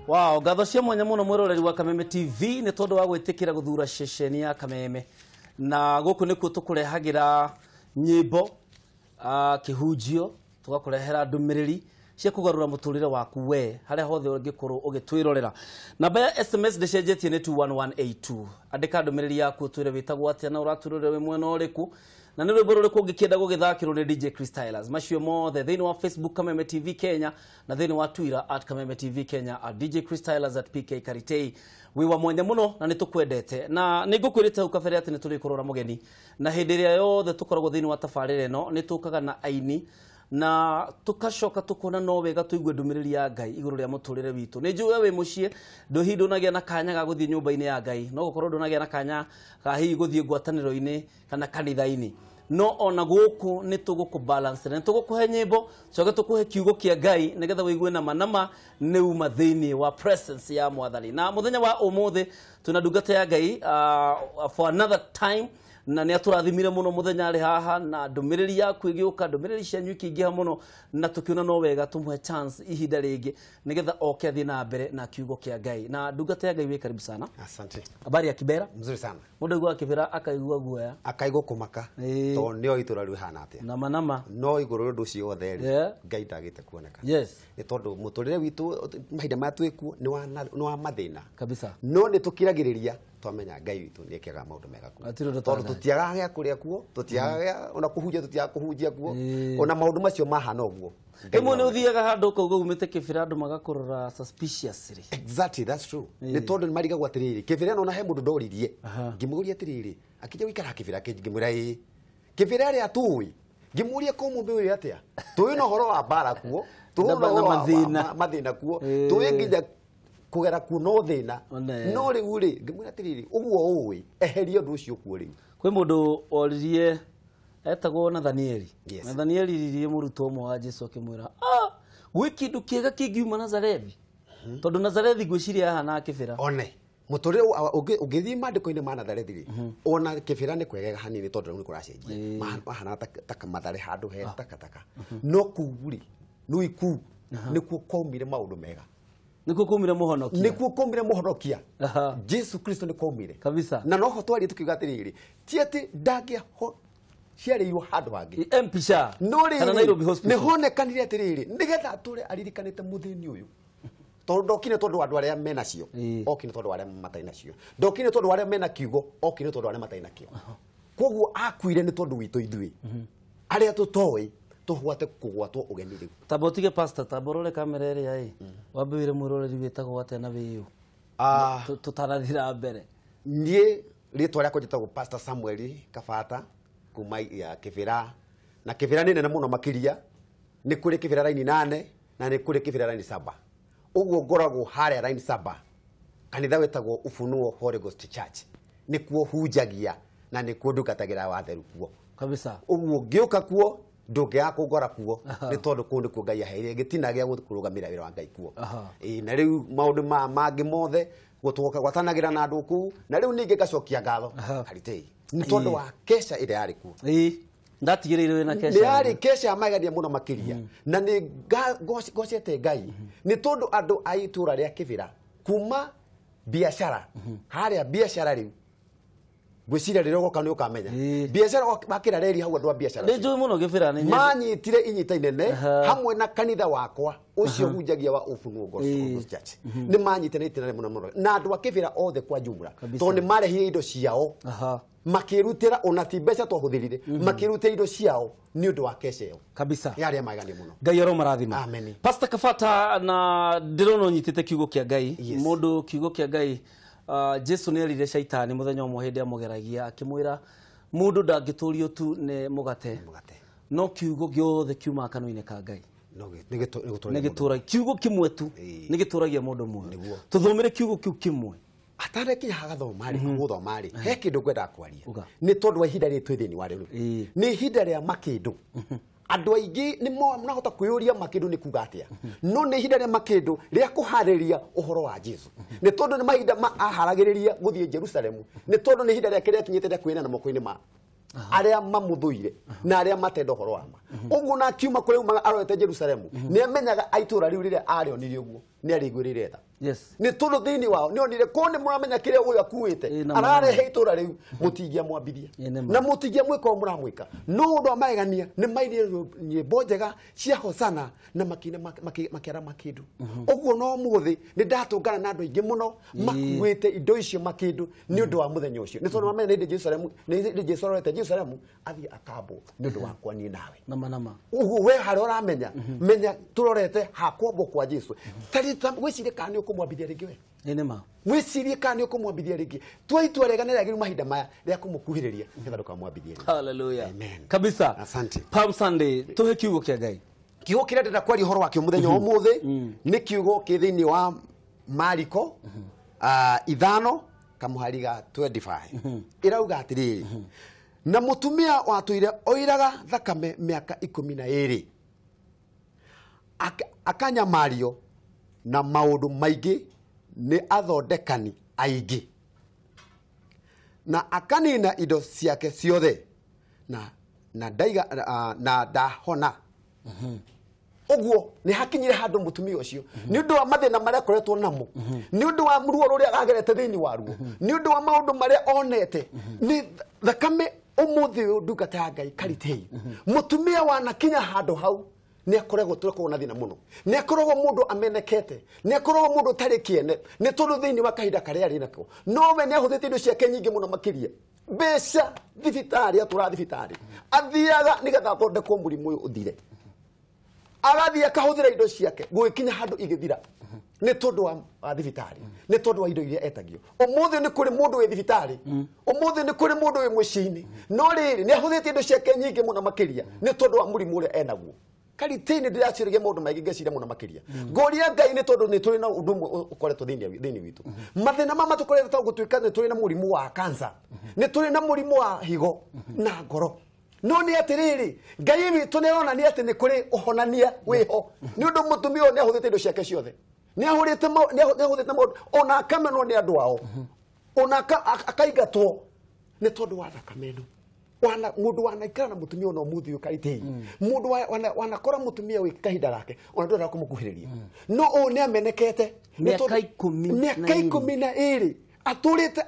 Wow, ngatho cia mwanya muno mwiroreri wa Kameme TV ni tondu wa gwitikira guthura ceceni ya Kameme. Na guku nikuo tukurehagira nyimbo, kihunjio, tugakurehera ndumiriri cia kugarura muturire waku we haria hothe ungikorwo ugitwirorera. Namba ya SMS ndicenjetie ni 21182. Andika ndumiriri yaku twire witagwo atia na uratwirorera wi mwena uriku na ni rwimbo ruriku ungikienda gugithakirwo ni DJ Chris Tylers. Macio mothe thiini wa Facebook Kameme TV Kenya na thiini wa Twitter at Kameme TV Kenya at DJ Chris Tylers at PK Karitei. Wi wa mwanya muno na nitukwendete na ningukwirite hau kabere ati niturikorwo na mugeni na hindi ria yothe tukoragwo thiini wa tabarĩra ĩno nitukaga na aini na tukacoka tukona no wega tuigue ndumiriri ya Ngai iguru ria muturire witu. Ni njũĩ we muciĩ nduhi ndunagia na kanya ga guthii nyumba-ini ya Ngai, no gukorwo ndunagia na kanya ga hihi guthii ngwatanĩro-inĩ kana kanitha-inĩ, no ona guku ni tuguku balance ni tugukuhe nyimbo coke tukuhe kiugo kia Ngai nigetha wigue na manama ni uma thiini wa presence ya Mwathani. Na muthenya wa umuthi tuna ndungata ya Ngai for another time na nä atårathimire må no må thenya arä haha na ndå rä ri yaku ä gä å ka ndå mä rä ri cianyu ikä må no na tå kä ona no wega tå mũhe chance ihinda rä ngä nä getha oke athiä na mbere na kiugo kä a Ngai. Na ndungata ya Ngai wä karibu sana. Asante. Habari ya Kibera? Mzuri sana. Mundu aigua Kibera akaigua guoya. Akaigua kumaka. To nio itura riu hana atia. Nama nama. No iguru undu ucio wothe ri Ngai ndagite kuoneka. Yes. Ni tondu muturire witu mahinda maya twikuo ni wa mathina. Kabisa. No ni tukiragiriria twamenya Ngai witu ni ekaga maundu mega kuo. Tondu tutiagaga gĩa kũrĩa kuo, tutiagaga ona kũhunjia, tutiagaga kũhunjia kuo, ona maundu macio mahana ũguo. Rĩmwe nĩ ũthiaga handũ ũkauga umĩte Kĩbĩra andũ magakũrora suspiciously. Exactly, that's true. Nĩ tondũ nĩ marigagwo atĩrĩrĩ, Kĩbĩra nona he mũndũ ndoririe, ngĩmũria atĩrĩrĩ, akĩnja gũikara Kĩbĩra ngĩmwĩra ĩĩ. Kĩbĩra ĩrĩa tũĩ, ngĩmũria ko mũndũ ũyũ atĩa? Tũĩ na ũhoro wa mbara kuo, tũĩ na ũhoro wa mathĩna kuo, tũĩ nginya kugera kuo no thĩna. No rĩu rĩ, ngĩmwĩra atĩrĩrĩ, ũguo ũĩ, eheria ũndũ ũcio kuo rĩu. Kwĩ mũndũ oririe etagwo Nathanieli. Nathanieli ririe mũrutwo ũmwe wa Jesu akĩmwĩra, gwĩ kĩndũ kĩega kĩngiuma Nazarethi? Tondũ Nazarethi ngwĩciria yahana Kĩbĩra. One mũtũrĩre ũngĩthiĩ maandĩko-inĩ ma Nazarethi rĩ, ona Kĩbĩra nĩ kwegega hanini tondũ rĩu nĩ kũracenjia. Mahana ta Mathare handũ he takataka. No kũu rĩ, nĩ kũu nĩkuo kwaumire maũndũ mega. Nĩkuo kwaumire mũhonokia. Nĩkuo kwaumire mũhonokia. Jesu Kristo nĩ kwaumire. Kabisa. Na noho twarie tukiuga atĩrĩrĩ, ti atĩ ndangĩaho ciarĩirwo handũ hangĩ. Mpisha. No rĩrĩ, nĩ honekanire atĩrĩrĩ, nĩgetha atũre aririkanĩte mũthĩni ũyũ. Tondũ ndokire tondũ wa andũ arĩa menacio, okire tondũ wa arĩa matarĩ nacio. Ndokire tondũ wa arĩa mena kiugo, okire tondũ wa arĩa matarĩ nakĩo. Koguo akuire nĩ tondũ witũ ithuĩ. Arĩa tũtoĩ tũhwate kũgwatwo ũgeni rĩu. Tamba ũtige pastor, tamba ũrore kamera ĩrĩa ĩ. Wambe wĩre mwĩroreri wĩtagwo atĩa na wĩ ũ. Tũtarathira mbere. Niĩ rĩtwa rĩakwa njĩtagwo Pastor Samuel Kabata kuma ya Kĩbĩra. Na Kĩbĩra nĩ nene mũno makĩria. Nĩ kũrĩ Kĩbĩra raini 8 na nĩ kũrĩ Kĩbĩra raini 7. Ũguo ngoragwo harĩa raini 7. Kanitha wĩtagwo Ufunuo Holy Ghost Church. Nĩkuo hunjagia na nĩkuo ndungatagĩra watheru kuo. Kabisa. Ũguo ngĩũka kuo ndũngĩaga kũngora kuo nĩ tondũ kũu nĩkuo Ngai aheire gĩtina gĩa kũrũgamĩra wĩra wa Ngai kuo. Na rĩu maũndũ mangĩ mothe gwatanagĩra na andũ kũu na rĩu ningĩ ngacokia ngatho Karitei nĩ tondũ wa kesha ĩrĩa yarĩ kuo. Ndatigĩrĩire wĩna kesha. Nĩ yarĩ kesha ya magegania mũno makĩria na nĩ ngocete Ngai nĩ tondũ andũ a itũũra rĩa Kĩbĩra kuma biacara harĩa biacara rĩu ngwĩciria rĩrĩa ũgoka nĩ ũkamenya biacara wakĩra reri hau andũ a biacara nĩ njũĩ mũno Kĩbĩra nĩ manyitire inyita inene hamwe na kanitha wakwa ũcio hunjagia wa Ufunuo Gospel Church nĩ manyitire itina mũno mũno na andũ a Kĩbĩra othe kwa jumla tondũ nĩ marehire indo ciao makĩrutĩra ona ti mbeca twahũthĩrire makĩrutĩra indo ciao nĩ ũndũ wa kesha ĩyo. Kabisa. Yarĩ ya magegania mũno. Ngai aromarathima. Amen. Pastor Kabata, na ndĩrona ũnyitĩte kiugo kĩa Ngai. Mũndũ kiugo kĩa Ngai Jesu nĩ erire Shaitani mũthenya ũmwe hĩndĩ amũgeragia akĩmwĩra mũndũ ndangĩtũrio tu nĩ mũgate no kiugo gĩothe kiumaga kanua-inĩ ka Ngai. Nĩ gĩtũragia kiugo kĩmwe tu nĩ gĩtũragia mũndũ muoyo. Tũthomere kiugo kĩu kĩmwe. Atarekinya hagathoma rĩ gũthoma rĩ he kĩndũ ngwendaga kwaria nĩ tondũ wa ihinda rĩrĩ twĩ thĩinĩ wa rĩu nĩ ihinda rĩa makĩndũ. Andũ aingĩ nĩ marahota kwĩyũria makĩndũ nĩ kuga atĩa, no nĩ ihinda rĩa makĩndũ rĩa kũharĩria ũhoro wa Jesu nĩ tondũ nĩ mahinda ma aharagĩrĩria gũthiĩ Jerusalemu nĩ tondũ nĩ ihinda rĩake rĩakinyĩte rĩa kwĩneana moko-inĩ ma arĩa mamũthũire na arĩa matenda ũhoro wa ma. Ũguo na akiuma kũrĩa umaga arorete Jerusalemu nĩ amenyaga itũra rĩu rĩrĩa arĩonirie ũguo nĩ arĩiguĩrĩire tha. Yes. Nĩ tondũ thĩinĩ wao nĩ onire ko nĩ mũramenya kĩrĩa ũyũ akuĩte ararehe itũra rĩu mũtingĩamwambirie na mũtingĩamwĩka ũũ mũramwĩka. No ũndũ wa magegania nĩ mainire nyĩmbo njega cia hosana na makina makĩara makĩndũ. Ũguo no ũmũthĩ nĩ ndatũngana na andũ aingĩ mũno makuĩte indo icio makĩndũ nĩ ũndũ wa mũthenya ũcio. Nĩ tondũ mamenya nĩ Jerusalemu, nĩ Jesu arorete Jerusalemu athiĩ akambwo nĩ ũndũ wakwa niĩ nawe. Nama nama. Ũguo we harĩa ũramenya menya tũrorete hakwambwo kwa Jesu. Tarita wĩcirie kana nĩ ũkũmwambithia rĩngĩ we. Nĩ ma. Wĩcirie kana nĩ ũkũmwambithia rĩngĩ. Tua itua rĩega nĩ rĩagĩrĩru mahinda maya rĩa kũmũkuhĩrĩria nĩgetha ndũkamwambithie rĩngĩ. Hallelujah. Amen. Kabisa. Asante. Palm Sunday tuhe kiugo kĩa Ngai. Kiugo kĩrĩa ndĩrenda kwaria ũhoro wakĩo mũthenya wa ũmũthĩ nĩ kiugo kĩ thĩinĩ wa Mariko 5 kamũhari ga 25. Ĩrauga atĩrĩrĩ, na mũtumia watũire oiraga thakame mĩaka 12 akanyamario na maũndũ maingĩ nĩ athondekani aingĩ na akanina indo ciake ciothe na ndaiga na ndahona. Ũguo nĩ hakinyire handũ mũtumia ũcio nĩ ũndũ wa mathĩna marĩa akoretwo namo, nĩ ũndũ wa ruo rũrĩa agerete thĩinĩ wa ruo, nĩ ũndũ wa maũndũ marĩa onete nĩ thakame. Ũmũthĩ ũyũ ndungata ya Ngai karitei mũtumia wanakinya handũ hau nĩ akoragwo tũkoragwo na thĩna mũno, nĩ akoragwo mũndũ amenekete, nĩ akoragwo mũndũ ũtarĩ kĩene nĩ tondũ thĩinĩ wa kahinda karĩa arĩ nako no we nĩ ahũthĩte indo ciake nyingĩ mũno makĩria, mbeca thibitarĩ, atũraga thibitarĩ, athiaga nĩgetha athondekwo mũrimũ ũyũ ũthire, agathiĩ akahũthĩra indo ciake gũgĩkinya handũ igĩthira nĩ tondũ wa thibitarĩ, nĩ tondũ wa indo iria etagio. Ũmũthĩ nĩ kũrĩ mũndũ wĩ thibitarĩ, ũmũthĩ nĩ kũrĩ mũndũ wĩ mũciĩ-inĩ, no rĩrĩ nĩ ahũthĩte indo ciake nyingĩ mũno makĩria nĩ tondũ wa mũrimũ ũrĩa enaguo. Karitĩ-inĩ ndĩraciragia maũndũ maingĩ ngeciria mũno makĩria. Ngũria Ngai nĩ tondũ nĩ tũrĩ na ũndũ ũmwe ũkoretwo thĩinĩ witũ. Mathĩna mama tũkoretwo gũtuĩka nĩ tũrĩ na mũrimũ wa cancer, nĩ tũrĩ na mũrimũ wa higo na ngoro. No nĩ atĩrĩrĩ, Ngai witũ nĩ aronania atĩ nĩ kũrĩ ũhonania wĩho nĩ ũndũ mũtumia ũyũ nĩ ahũthĩte indo ciake ciothe, nĩ ahũrĩte maũndũ ona akamenwo nĩ andũ ao, ona akaingatwo nĩ tondũ wa thakame ĩno. Wana mũndũ wanaikara na mũtumia ona ũmũthĩ ũyũ karitĩ, mũndũ wanakora mũtumia wĩ kahinda gake ona ndwenda kũmũkuhĩrĩria, no ũyũ nĩ amenekete mĩaka 12 atũrĩte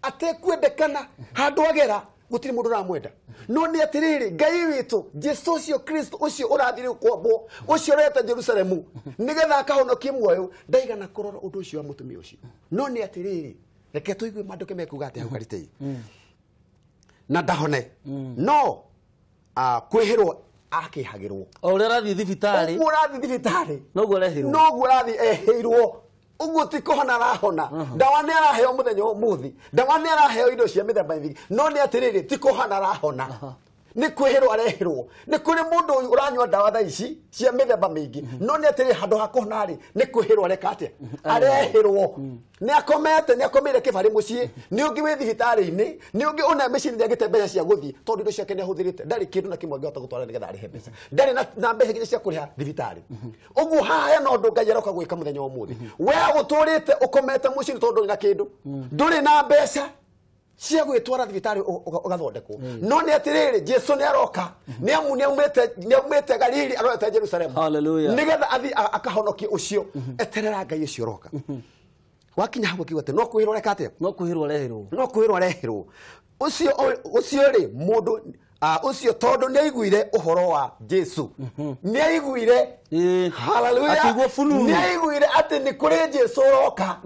atekwendekana handũ agera gũtirĩ mũndũ ũramwenda. No nĩ atĩrĩrĩ, Ngai witũ Jesu ũcio Kristo ũcio ũrathire kwambwo, ũcio ũreta Jerusalemu nĩgetha akahonokie muoyo, ndaigana kũrora ũndũ ũcio wa mũtumia ũcio. No nĩ atĩrĩrĩ, reke tũigue maandĩko mekuga atĩa hau karitĩ. Na ndahone no kwĩhĩrwo akĩhagĩrwo o ũrĩa arathiĩ thibitarĩ, ũguo ũrathiĩ thibitarĩ noguo arehĩrwo, noguo arathiĩ ehĩirwo. Ũguo ti kũhona arahona, ndawa nĩ araheo mũthenya ũmũthĩ, ndawa nĩ araheo indo cia mĩthemba mĩingĩ, no nĩ atĩrĩrĩ ti kũhona arahona, nĩ kwĩhĩrwo arehĩrwo. Nĩ kũrĩ mũndũ ũranyua ndawa thaa ici cia mĩthemba mĩingĩ, no nĩ atĩrĩrĩ handũ ha kũhona rĩ nĩ kwĩhĩrwo areka atĩa, arehĩrwo. Nĩ akomete, nĩ akomeire kĩbarĩ mũciĩ, nĩ ũngĩ wĩ thibitarĩ-inĩ, nĩ ũngĩ ona mĩciĩ nĩ agĩte mbeca cia gũthiĩ tondũ indo ciake nĩ ahũthĩrĩte, ndarĩ kĩndũ na kĩmwe angĩhota gũtwara nĩgetha arĩhe mbeca, ndarĩ na mbeca nginya cia kũrĩha thibitarĩ. Ũguo haha hena ũndũ Ngai aroka gwĩka mũthenya wa ũmũthĩ. We ũtũrĩte ũkomete mũciĩ tondũ ndũrĩ na kĩndũ, ndũrĩ na mbeca cia gwĩtwara thibitarĩ ũgathondekwo, no nĩ atĩrĩrĩ Jesu nĩ aroka, nĩ amu nĩ aumĩte Galili arorete Jerusalemu nĩgetha athiĩ akahonokie ũcio. Eterera Ngai ũcio ũroka. Wakinya hau akiuga atĩ no kwĩhĩrwo areka atĩa, no kwĩhĩrwo arehĩrwo, no kwĩhĩrwo arehĩrwo. Ũcio rĩ mũndũ ũcio tondũ nĩ aiguire ũhoro wa Jesu, nĩ aiguire, haleluya, nĩ aiguire atĩ nĩ kũrĩ Jesu ũroka,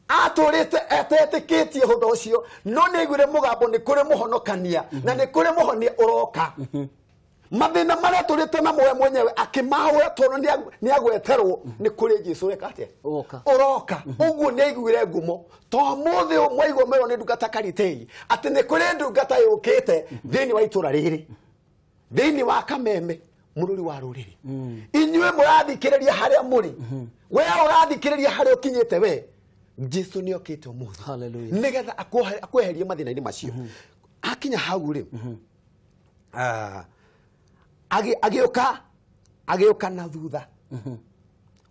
atũrĩte etetĩkĩtie ũndũ ũcio, no nĩ aiguire mũgambo nĩ kũrĩ mũhonokania na nĩ kũrĩ mũhonia ũroka. Mathĩna marĩa atũrĩte namo we mwenyewe akĩmahũra tondũ nĩ agweterwo nĩ kũrĩ Jesu ũreka atĩa, ũroka. Ũguo nĩ aiguire ngumo to mũthĩ ũyũ mwaigua merwo nĩ ndungata karitei atĩ nĩ kũrĩ ndungata yũkĩte thĩinĩ wa itũra rĩrĩ, thĩinĩ wa Kameme mũrũri wa rũrĩrĩ. Inyuĩ mũrathikĩrĩria harĩa mũrĩ, we ũrathikĩrĩria harĩa ũkinyĩte we, Jesu nĩ okĩte ũmũthĩ nĩgetha akweherie mathĩna-inĩ macio. Akinya hau rĩ, agĩũka na thutha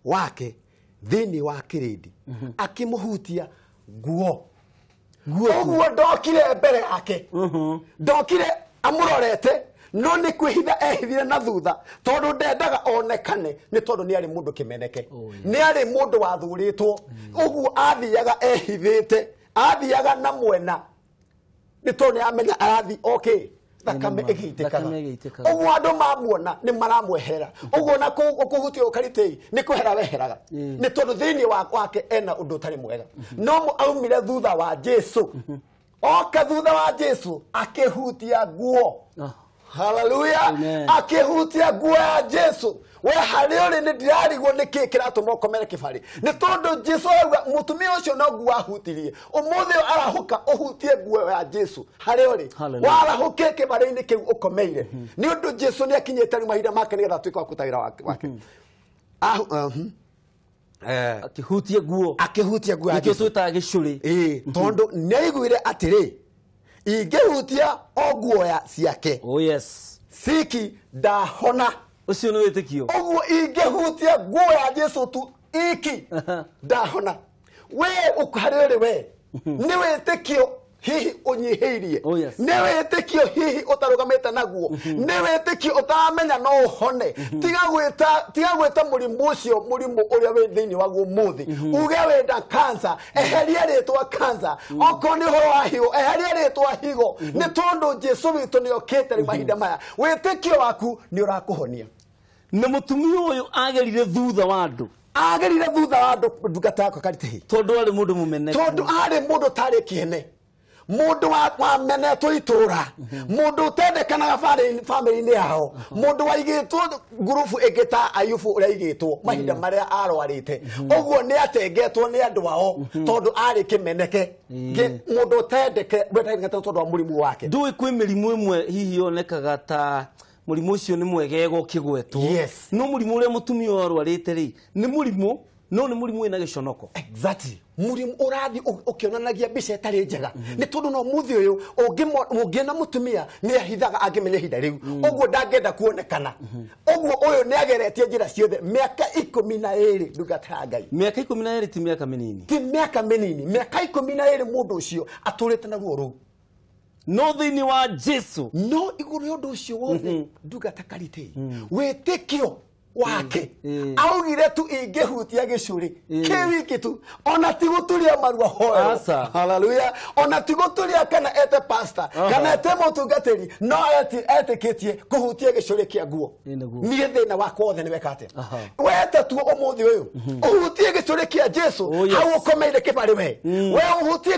wake thĩinĩ wa kĩrĩndĩ akĩmũhutia nguo. Ũguo ndokire mbere yake, ndokire amũrorete, No nĩ kwĩhitha ehithire na thutha tondũ ndendaga onekane nĩ tondũ nĩ arĩ mũndũ kĩmeneke. Nĩ arĩ mũndũ wathurĩtwo. Ũguo athiaga ehithĩte, athiaga na mwena nĩ tondũ nĩ amenya arathi okay thakame ĩgĩitĩkaga. Ũguo andũ mamuona nĩ maramweherera. Ũguo na kũhutia ũkaritĩ nĩ kwehera weheraga. Nĩ tondũ thĩinĩ wake ena ũndũ ũtarĩ mwega. No aumire thutha wa Jesu. Oka thutha wa Jesu akĩhutia nguo. Hallelujah. Akĩhutia nguo ya Jesu. We harĩ ũrĩ nĩ ndirarigwo nĩ kĩ kĩratũma ũkomere kĩbarĩ. Nĩ tondũ Jesu auga mũtumia ũcio no nguo ahutirie. Ũmũthĩ arahũka ũhutie nguo ya Jesu. Harĩ ũrĩ warahũke kĩbarĩ-inĩ kĩu ũkomeire. Nĩ ũndũ Jesu nĩ akinyĩte rĩu mahinda make nĩgetha atuĩke wa kũruta wĩra wake. Akĩhutia nguo. Akĩhutia nguo ya Jesu. Nĩkĩo twĩtaga gĩcũrĩ. Tondũ nĩaiguire atĩrĩ, ingĩhutia o nguo ya ciake. Oh yes. Siki ndahona. Ũcio nĩ wĩtĩkio. Ũguo ingĩhutia nguo ya Jesu tu iki ndahona. We harĩ ũrĩ we nĩ wĩtĩkio hihi ũnyihĩirie. Nĩ wĩtĩkio hihi ũtarũgamĩte naguo. Nĩ wĩtĩkio ũtaramenya no ũhone. Tiga gwĩta mũrimũ ũcio mũrimũ ũrĩa wĩ thĩinĩ waguo ũmũthĩ. Uge wĩna cancer, eheria rĩtwa cancer. Okorwo nĩ ũhoro wa higo, eheria rĩtwa higo. Nĩ tondũ Jesu witũ nĩ okĩte rĩu mahinda maya. Wĩtĩkio waku nĩ ũrakũhonia. Na mũtumia ũyũ agerire thutha wa andũ. Agerire thutha wa andũ ndungata yakwa Karitĩ. Tondũ arĩ mũndũ mũmeneke. Tondũ arĩ mũndũ ũtarĩ kĩene. Mũndũ wamenetwo itũra, mũndũ ũtendekanaga bamĩrĩ-inĩ yao, mũndũ waigĩtwo ngurubu ĩngĩ ta Ayubu ũrĩa aigĩtwo mahinda marĩa arwarĩte. Ũguo nĩ atengetwo nĩ andũ ao tondũ arĩ kĩmeneke. Mũndũ ũtendekete tondũ wa mũrimũ wake. Ndũĩ kwĩ mĩrimũ ĩmwe hihi yonekaga ta mũrimũ ũcio nĩ mwegega ũkĩgwetwo. No mũrimũ ũrĩa mũtumia ũyũ arwarĩte rĩ, nĩ mũrimũ no nĩ mũrimũ wĩna gĩconoko. Exactly. Mũrimũ ũrathiĩ ũkĩonanagia mbica ĩtarĩ njega. Nĩ tondũ no mũthĩ ũyũ ũngĩona mũtumia nĩ ahithaga angĩmenya ihinda rĩu. Ũguo ndangĩenda kuonekana. Ũguo ũyũ nĩ ageretie njĩra ciothe mĩaka 12 ndungata ya Ngai. Mĩaka 12 ti mĩaka mĩnini. Ti mĩaka mĩnini. Mĩaka 12 mũndũ ũcio atũrĩte na ruo rũu. No thĩinĩ wa Jesu. No igũrũ ya ũndũ ũcio wothe ndungata Karitĩ. Wĩtĩkio wake augire tu ingĩhutia gĩcũrĩ kĩ wiki tu ona ti gũturia marua hoero. Hallelujah. Ona ti gũturia kana ete pastor kana ete mũtungatĩri no etĩkĩtie kũhutia gĩcũrĩ kĩa nguo. Niĩ thĩna wakwa wothe nĩ weka atĩa. Wete tu ũmũthĩ ũyũ ũhutie gĩcũrĩ kĩa Jesu hau ũkomeire kĩbarĩ we. We ũhutie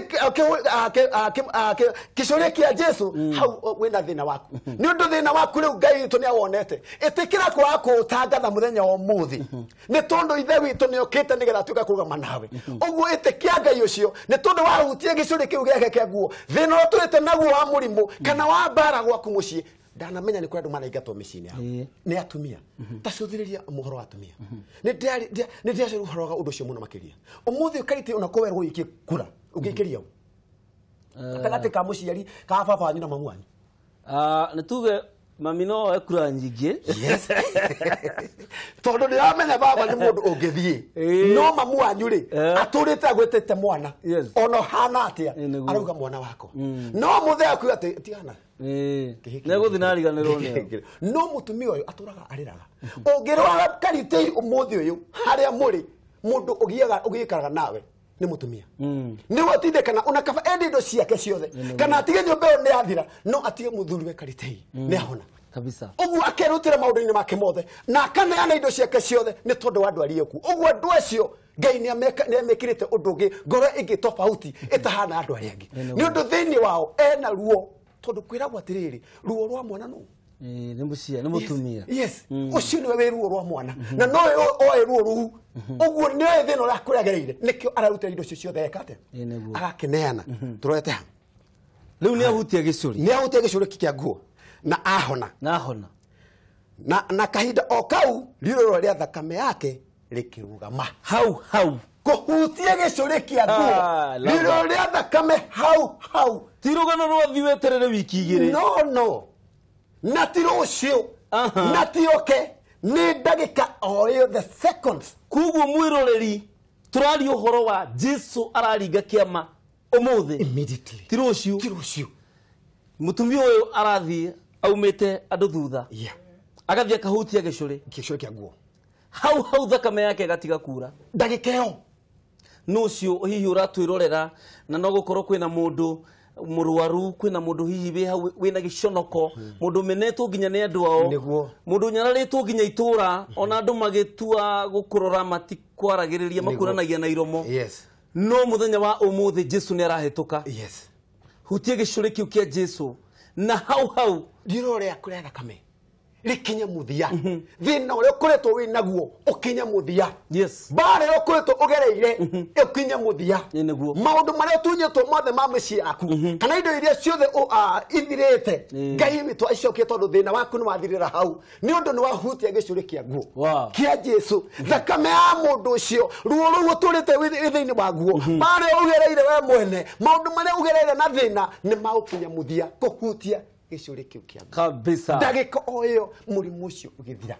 gĩcũrĩ kĩa Jesu hau wĩna thĩna waku. Nĩ ũndũ thĩna waku rĩu Ngai witũ nĩ awonete. Ĩtĩkĩra kwaga kũũtangatha mũthenya wa ũmũthĩ nĩ tondũ ithe witũ nĩ okĩte nĩgetha atuĩke kũrũgama nawe. Ũguo ĩtĩkia Ngai ũcio nĩ tondũ wahutia gĩcũrĩ kĩu gĩake kĩa nguo thĩna ũrĩa ũtũrĩte naguo wa mũrimũ kana wa mbara gwaku mũciĩ. Ndanamenya nĩ kũrĩ andũ maraingatwo mĩciĩ-inĩ yao nĩ atumia. Ta cũthĩrĩria mũhoro wa atumia. Nĩ ndĩracoria ũhoro wa ũndũ ũcio mũno makĩria. Ũmũthĩ Karitĩ ona kũwerwo ũikie kura ũngĩikĩria ũ gatagatĩ ka mũciari ka baba wanyu na mamu wanyu. Nĩ tuge mami no oe kura nyingĩ. Yes. Tondũ ndĩramenya baba nĩ mũndũ ũngĩthiĩ. No mamu wanyu rĩ atũrĩte agwĩtĩte mwana. Ona ũhana atĩa arauga mwana wakwa. No mũthee akuga atĩ tigana. Nĩegũthiĩ na ariganĩrwo nĩo. No mũtumia ũyũ atũraga arĩraga. Ũngĩrwara Karitĩ ũmũthĩ ũyũ harĩa mũrĩ mũndũ ũgĩikaraga nawe nĩ mũtumia. Nĩwe atindĩkana ona kaba ende indo ciake ciothe kana atige nyũmba ĩyo nĩ athira no atige mũthuri we Karitĩ nĩ ahona. Kabisa. Ũguo akerutĩra maũndũ-inĩ make mothe na akaneana indo ciake ciothe nĩ tondũ wa andũ arĩa ekuo. Ũguo andũ acio Ngai nĩ amekĩrĩte ũndũ ũngĩ ngoro ĩngĩ tofauti ĩtahana andũ arĩa angĩ. Nĩ ũndũ thĩinĩ wao ena ruo tondũ kwĩragwo atĩrĩrĩ ruo rwa mwana nũ Nĩ mũciari nĩ mũtumia. Yes. Ũcio nĩwe wĩ ruo rwa mwana na no oe ruo rũu. Ũguo nĩoĩ thĩna ũrĩa kũrĩa agereire nĩkĩo ararutĩra indo icio ciothe eka atĩa agakĩneana. Tũrorete ha rĩu nĩ ahutia gĩcũrĩ. Nĩ ahutia gĩcũrĩ kĩa nguo na ahona. Na ahona. Na kahinda o kau riũrũro rĩa thakame yake rĩkĩrũgama. Hau hau. Kũhutia gĩcũrĩ kĩa nguo riũrũro rĩa thakame hau hau. Ti rũgano rwathiĩ weterere wiki igĩrĩ. No no. Na ti rũciũ. Na ti oke. Nĩ ndagĩka o ĩyo the seconds. Koguo mwĩroreri tũraria ũhoro wa Jesu araringa kĩama ũmũthĩ. Immediately. Ti rũciũ. Ti rũciũ. Mũtumia ũyũ arathiĩ Aumĩte andũ thutha. Yeah. Agathiĩ akahutia gĩcũrĩ. Gĩcũrĩ kĩa nguo. Hau hau thakame yake ĩgatiga kura. Ndagĩka ĩyo. No ũcio hihi ũratwĩrorera na no gũkorwo kwĩna mũndũ mũrwaru, kwĩna mũndũ hihi wĩ hau wĩna gĩconoko, mũndũ ũmenetwo nginya nĩ andũ ao, Nĩguo. mũndũ ũnyararĩtwo nginya itũra, ona andũ magĩtua gũkũrora matikwaragĩrĩria, makuranagia na iromo. Yes. No mũthenya wa ũmũthĩ Jesu nĩ arahĩtũka. Yes. Hutia gĩcũrĩ kĩu kĩa Jesu na hau hau riro rĩaku rĩa thakame rĩkinye mũthia. Thĩna ũrĩa ũkoretwo wĩ naguo ũkinye mũthia. Yes. Mbara ĩrĩa ũkoretwo ũgereire ũkinye mũthia. Ĩ, nĩguo. Maũndũ marĩa ũtunyĩtwo mothe ma mĩciĩ yaku kana indo iria ciothe ithirĩte, Ngai witũ acokie, tondũ thĩna waku nĩ wathirĩra hau nĩ ũndũ nĩ wahutia gĩcũrĩ kĩa nguo Wow. kĩa Jesu. Thakame ya mũndũ ũcio, ruo rũu ũtũrĩte wĩ thĩinĩ waguo, mbara ĩyo ũgereire we mwene, maũndũ marĩa ũgereire na thĩna nĩ magũkinya mũthia kũhutia gĩcũrĩ kĩu kĩa nguo. Kabisa. Ndagĩka o ĩyo mũrimũ ũcio ũgĩthira.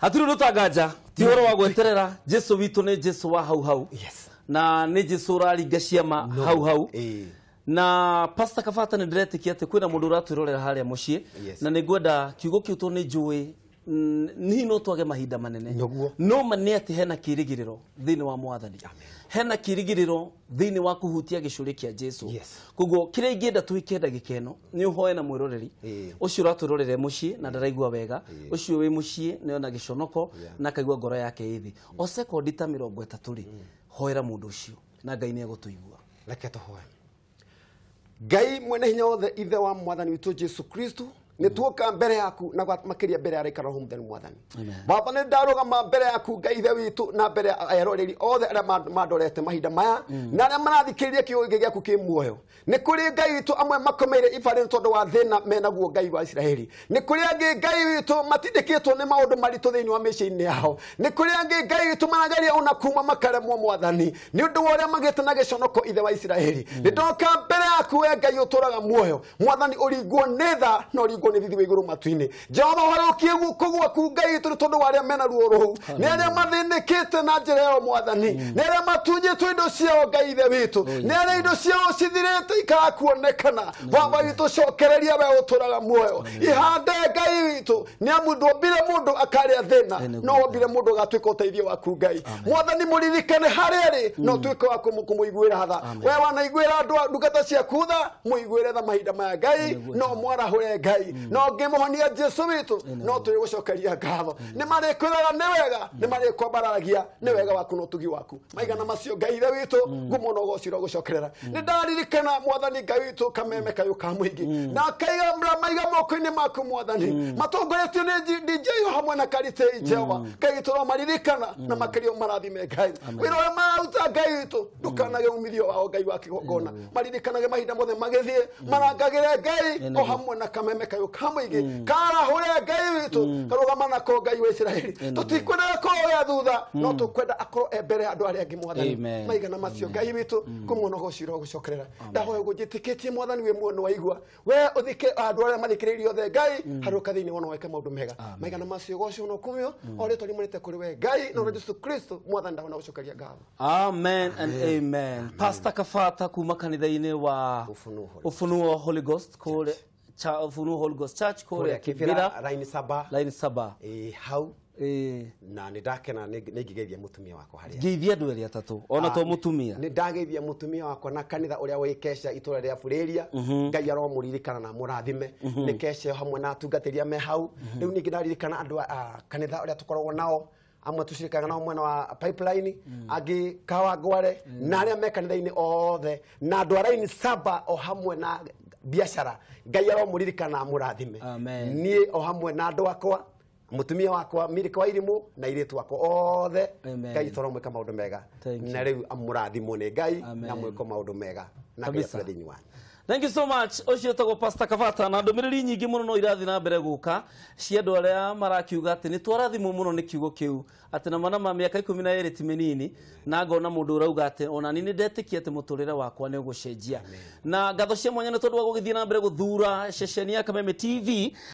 Hatirĩ ũndũ tanganja, ti ũhoro wa gweterera. Jesu witũ nĩ Jesu wa hau hau. Yes. Na nĩ Jesu ũraringa ciama hau hau. Ĩĩ. Na Pastor Kabata nĩ ndĩretĩkia atĩ kwĩna mũndũ ũratwĩrorera harĩa mũciĩ. Yes. Na nĩ ngwenda kiugo kĩu tondũ nĩ njũĩ hihi no twage mahinda manene. Nĩguo. No ma nĩ atĩ hena kĩĩrĩgĩrĩro thĩinĩ wa Mwathani. Hena kĩĩrĩgĩrĩro thĩinĩ wa kũhutia gĩcũrĩ kĩa Jesu. Yes. Koguo kĩrĩa ingĩenda twĩke ndagĩka ĩno nĩ ũhoe na mwĩroreri Ĩĩ. ũcio ũratwĩrorere mũciĩ na ndaraigua wega, ũcio wĩ mũciĩ nĩ ona gĩconoko Yeah. na akaigua ngoro yake ĩ thĩ. O sekondi ta 30 rĩ, hoera mũndũ ũcio na Ngai nĩ egũtũigua. Reke tũhoe. Ngai mwene hinya wothe, ithe wa Mwathani witũ Jesu Kristo, nĩ tuoka mbere yaku na makĩria mbere ya araika Roho Mũtheru Mwathani. Amen. Baba, nĩ ndarũgama mbere yaku Ngai ithe witũ na mbere ya eroreri othe arĩa mandorete mahinda maya na arĩa marathikĩrĩria kiugo gĩkĩ gĩaku kĩ muoyo. Nĩ kũrĩ Ngai witũ amwe makomeire ibarĩ nĩ tondũ wa thĩna menaguo Ngai wa Isiraeli. Nĩ kũrĩ angĩ Ngai witũ matindĩkĩtwo nĩ maũndũ maritũ thĩinĩ wa mĩciĩ-inĩ yao. Nĩ kũrĩ angĩ Ngai witũ marageria ona kuma makaremwo Mwathani nĩ ũndũ wa ũrĩa magĩte na gĩconoko ithe wa Isiraeli. Nĩ ndoka mbere yaku we Ngai ũtũraga muoyo Mwathani, ũringwo nĩ tha na ũringwo nĩ thithi wa igũrũ matu-inĩ. Jehova, ũharũkie guoko gwaku Ngai witũ nĩ tondũ wa arĩa mena ruo rũu, nĩ arĩa mathĩnĩkĩte na njĩra ĩyo Mwathani, nĩ arĩa matunyĩtwo indo ciao Ngai ithe witũ, nĩ arĩa indo ciao cithirĩte ikakuonekana. Baba witũ, cokereria we ũtũraga muoyo, ihande Ngai witũ, nĩ amu ndwombire mũndũ akarĩa thĩna, no wombire mũndũ agatuĩka ũteithio waku Ngai. Mwathani, mũririkane harĩa arĩ na ũtuĩke wa kũmũiguĩra tha. We wanaiguĩra andũ ndungata ciaku tha, mũiguĩre tha mahinda maya Ngai, no mwarahũre Ngai, no ngĩmũhonia Jesu witũ, no tũrĩgũcokeria ngatho. Nĩ marĩkwĩraga nĩ wega, nĩ marĩkwambararagia nĩ wega waku na ũtugi waku. Maigana macio Ngai ithe witũ, ngumo na ũgoci ũrogũcokerera. Nĩ ndaririkana Mwathani Ngai witũ kameme kayũ ka mũingĩ na kaiga maiga moko-inĩ maku Mwathani, matongoretio nĩ DJ hamwe na Karitei. Jehova Ngai witũ, romaririkana na makĩria marathime Ngai. Wĩra ũrĩa mararuta Ngai witũ, ndũkanage umithio wao Ngai wa kĩgongona, maririkanage mahinda mothe magĩthiĩ, marangagĩre Ngai o hamwe na kameme kayũ ka mũingĩ karahũre Ngai witũ, karũgama nako Ngai wa Isiraeli. Tũtikwenda akorwo e thutha, no tũkwenda akorwo e mbere ya andũ arĩa angĩ Mwathani. Amen. Maigana macio Ngai witũ, ngumo na ũgoci ũrogũcokerera. Ndahoya ũguo njĩtĩkĩtie Mwathani wĩ muoyo nĩ waigua we ũthike andũ arĩa mathikĩrĩirie othe Ngai, harũka thĩinĩ wona weke maũndũ mega. Maigana macio ũgoci na ũkumio o rĩtwa riumanĩte kũrĩ we Ngai na Jesu Kristo Mwathani, ndahona gũcokeria ngatho. Amen and amen. Pastor Kabata kuma kanitha-inĩ wa Ufunuo Holy Ufunuo Holy Ghost kũrĩa Ufunuo Holy Ghost Church kũrĩa Kibira, Line 7. Line 7. Ĩ hau. Ĩ. Na nĩ ndakena nĩ ngĩgeithia mũtumia wakwa harĩa. Ngeithia andũ erĩ atatũ ona to mũtumia. Nĩ ndageithia mũtumia wakwa na kanitha ũrĩa wĩ Kesha itũra rĩa Burĩria. Ngai aromũririkana na mũrathime. Nĩ Kesha hamwe na atungatĩri me hau. Rĩu ningĩ ndaririkana andũ a kanitha ũrĩa tũkoragwo nao, amwe tũcirikaga nao mwena wa Pipeline, angĩ Kawangware, na arĩa me kanitha-inĩ othe na andũ a Line 7 o hamwe na biacara. Ngai aromũririkana na mũrathime. Amen. Niĩ o hamwe na andũ akwa, mũtumia wakwa Mirika wa Irimũ na airĩtu akwa othe, Amen. Ngai tũromwĩka maũndũ mega. Thank you. Na rĩu amũrathimwo nĩ Ngai Amen. na mwĩko maũndũ mega na Ngai Kabisa. atũre thĩinĩ wanyu. Thank you so much. Ũcio ũtagwo Pastor Kabata na ndũmĩrĩri nyingĩ mũno no irathiĩ na mbere gũka cia andũ arĩa marakiuga atĩ nĩ twarathimwo mũno nĩ kiugo kĩu, atĩ na mana ma mĩaka 12 ti mĩnini, na ngona mũndũ ũrauga atĩ ona niĩ nĩ ndetĩkia atĩ mũtũrĩre wakwa nĩ ũgũcenjia. Na ngatho cia mwanya nĩ tondũ wa gũgĩthiĩ na mbere gũthura ceceni ya Kameme TV.